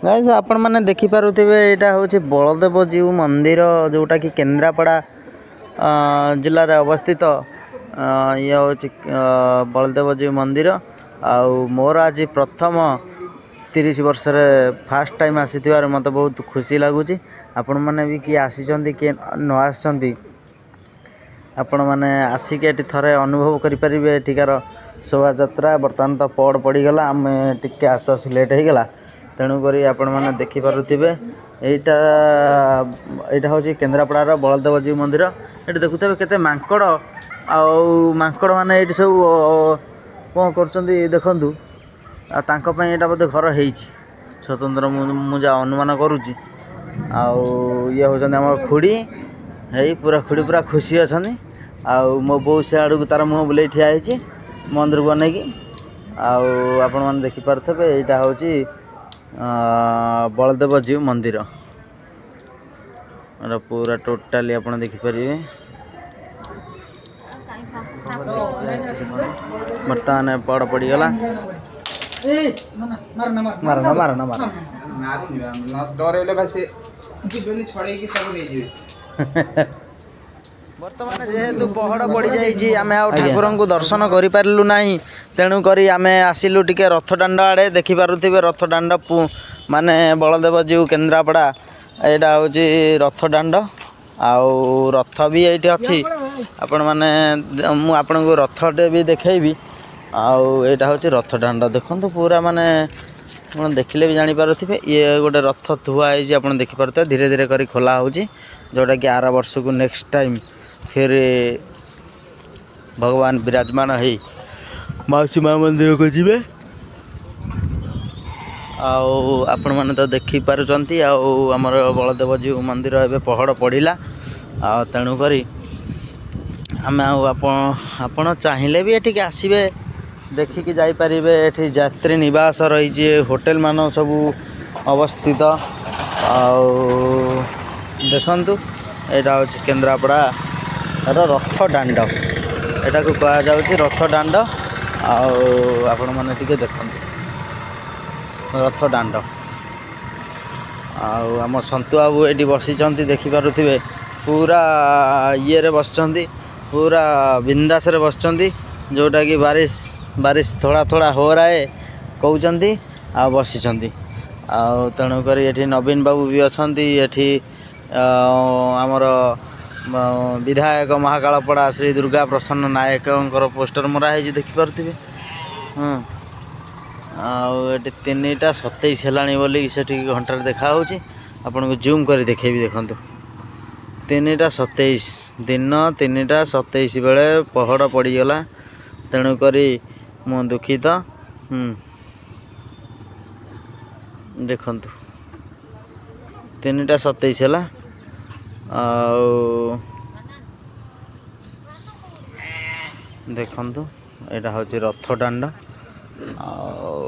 Guys, ଆପଣମାନେ ଦେଖିପାରୁଥିବେ, ଏଇଟା ହେଉଛି ବଳଦେବଜୀଉ ମନ୍ଦିର, ଯେଉଁଟାକି କେନ୍ଦ୍ରାପଡ଼ା ଜିଲ୍ଲାରେ ଅବସ୍ଥିତ। ଇଏ ହେଉଛି ବଳଦେବଜୀଉ ମନ୍ଦିର। ଆଉ ମୋର ଆଜି ପ୍ରଥମ 30 ବର୍ଷରେ ଫାଷ୍ଟ ଟାଇମ୍ ଆସିଥିବାରୁ ମୋତେ ବହୁତ ଖୁସି ଲାଗୁଛି। ଆପଣମାନେ ବି କିଏ ଆସିଛନ୍ତି, କିଏ ନ ଆସିଛନ୍ତି, ଆପଣମାନେ ଆସିକି ଏଠି ଥରେ ଅନୁଭବ କରିପାରିବେ ଏଠିକାର ଶୋଭାଯାତ୍ରା। ବର୍ତ୍ତମାନ ତ ପହଡ଼ ପଡ଼ିଗଲା, ଆମେ ଟିକେ ଆସୁ ଆସୁ ଲେଟ୍ ହେଇଗଲା। ତେଣୁକରି ଆପଣମାନେ ଦେଖିପାରୁଥିବେ, ଏଇଟା ହେଉଛି କେନ୍ଦ୍ରାପଡ଼ାର ବଳଦେବଜୀଉ ମନ୍ଦିର। ଏଠି ଦେଖୁଥିବେ କେତେ ମାଙ୍କଡ଼, ଆଉ ମାଙ୍କଡ଼ ମାନେ ଏଇଠି ସବୁ କ'ଣ କରୁଛନ୍ତି ଦେଖନ୍ତୁ। ଆଉ ତାଙ୍କ ପାଇଁ ଏଇଟା ବୋଧେ ଘର ହେଇଛି ସ୍ୱତନ୍ତ୍ର, ମୁଁ ଯାହା ଅନୁମାନ କରୁଛି। ଆଉ ଇଏ ହେଉଛନ୍ତି ଆମର ଖୁଡ଼ି। ହେଇ ପୁରା ଖୁଡ଼ି ପୁରା ଖୁସି ଅଛନ୍ତି। ଆଉ ମୋ ବୋଉ ସେ ଆଡ଼କୁ ତାର ମୁହଁ ବୁଲେଇ ଠିଆ ହେଇଛି ମନ୍ଦିରକୁ ଅନେଇକି। ଆଉ ଆପଣମାନେ ଦେଖିପାରୁଥିବେ, ଏଇଟା ହେଉଛି ବଳଦେବଜୀଉ ମନ୍ଦିର। ଏଟା ପୁରା ଟୋଟାଲି ଆପଣ ଦେଖିପାରିବେ। ବର୍ତ୍ତମାନ ପହଡ଼ ପଡ଼ିଗଲା। ମାର ନା, ମାର ନା, ମାର। ମାରୁନି, ଡରେଇଲେ ବା ସେ ଯିବେନି, ଛଡେଇକି ସବୁ ନେଇଯିବେ। ବର୍ତ୍ତମାନ ଯେହେତୁ ପହଡ଼ ପଡ଼ିଯାଇଛି, ଆମେ ଆଉ ଠାକୁରଙ୍କୁ ଦର୍ଶନ କରିପାରିଲୁ ନାହିଁ। ତେଣୁକରି ଆମେ ଆସିଲୁ ଟିକେ ରଥ ଦାଣ୍ଡ ଆଡ଼େ। ଦେଖିପାରୁଥିବେ ରଥ ଦାଣ୍ଡ, ମାନେ ବଳଦେବଜୀଉ କେନ୍ଦ୍ରାପଡ଼ା, ଏଇଟା ହେଉଛି ରଥ ଦାଣ୍ଡ। ଆଉ ରଥ ବି ଏଇଠି ଅଛି। ଆପଣମାନେ, ମୁଁ ଆପଣଙ୍କୁ ରଥଟେ ବି ଦେଖେଇବି। ଆଉ ଏଇଟା ହେଉଛି ରଥ ଦାଣ୍ଡ। ଦେଖନ୍ତୁ ପୁରା, ମାନେ ଆପଣ ଦେଖିଲେ ବି ଜାଣିପାରୁଥିବେ, ଇଏ ଗୋଟେ ରଥ ଥୁଆ ହେଇଛି। ଆପଣ ଦେଖିପାରୁଥିବେ, ଧୀରେ ଧୀରେ କରି ଖୋଲା ହେଉଛି, ଯେଉଁଟାକି ଆର ବର୍ଷକୁ ନେକ୍ସଟ ଟାଇମ୍ ଫେର ଭଗବାନ ବିରାଜମାନ ହେଇ ମାଉସୀ ମା ମନ୍ଦିରକୁ ଯିବେ। ଆଉ ଆପଣମାନେ ତ ଦେଖିପାରୁଛନ୍ତି। ଆଉ ଆମର ବଳଦେବଜୀଉ ମନ୍ଦିର ଏବେ ପହଡ଼ ପଡ଼ିଲା। ଆଉ ତେଣୁକରି ଆମେ ଆଉ ଆପଣ ଚାହିଁଲେ ବି ଏଠିକି ଆସିବେ, ଦେଖିକି ଯାଇପାରିବେ। ଏଠି ଯାତ୍ରୀ ନିବାସ ରହିଛି, ହୋଟେଲ ମାନ ସବୁ ଅବସ୍ଥିତ। ଆଉ ଦେଖନ୍ତୁ, ଏଇଟା ହେଉଛି କେନ୍ଦ୍ରାପଡ଼ାର ରଥ ଦାଣ୍ଡ। ଏଟାକୁ କୁହାଯାଉଛି ରଥ ଦାଣ୍ଡ। ଆଉ ଆପଣମାନେ ଟିକେ ଦେଖନ୍ତୁ ରଥ ଦାଣ୍ଡ। ଆଉ ଆମ ସନ୍ତୁ ବାବୁ ଏଠି ବସିଛନ୍ତି, ଦେଖିପାରୁଥିବେ, ପୁରା ଇଏରେ ବସିଛନ୍ତି, ପୁରା ବିନ୍ଦାସରେ ବସିଛନ୍ତି, ଯେଉଁଟାକି बारिश बारिश थोड़ा थोड़ा हो रहा है କହୁଛନ୍ତି ଆଉ ବସିଛନ୍ତି। ଆଉ ତେଣୁକରି ଏଠି ନବୀନ ବାବୁ ବି ଅଛନ୍ତି। ଏଠି ଆମର ବିଧାୟକ ମହାକାଳପଡ଼ା ଶ୍ରୀ ଦୁର୍ଗା ପ୍ରସନ୍ନ ନାୟକଙ୍କର ପୋଷ୍ଟର ମରା ହେଇଛି, ଦେଖିପାରୁଥିବେ। ହଁ, ଆଉ ଏଠି 3ଟା 27 ହେଲାଣି ବୋଲି ସେଠି ଘଣ୍ଟାରେ ଦେଖାହେଉଛି। ଆପଣଙ୍କୁ ଜୁମ୍ କରି ଦେଖେଇବି, ଦେଖନ୍ତୁ। 3ଟା 27, ଦିନ 3ଟା 27 ବେଳେ ପହଡ଼ ପଡ଼ିଗଲା। ତେଣୁକରି ମୁଁ ଦୁଃଖିତ। ଦେଖନ୍ତୁ, 3ଟା 27 ହେଲା। ଆଉ ଦେଖନ୍ତୁ, ଏଇଟା ହେଉଛି ରଥ ଦାଣ୍ଡ। ଆଉ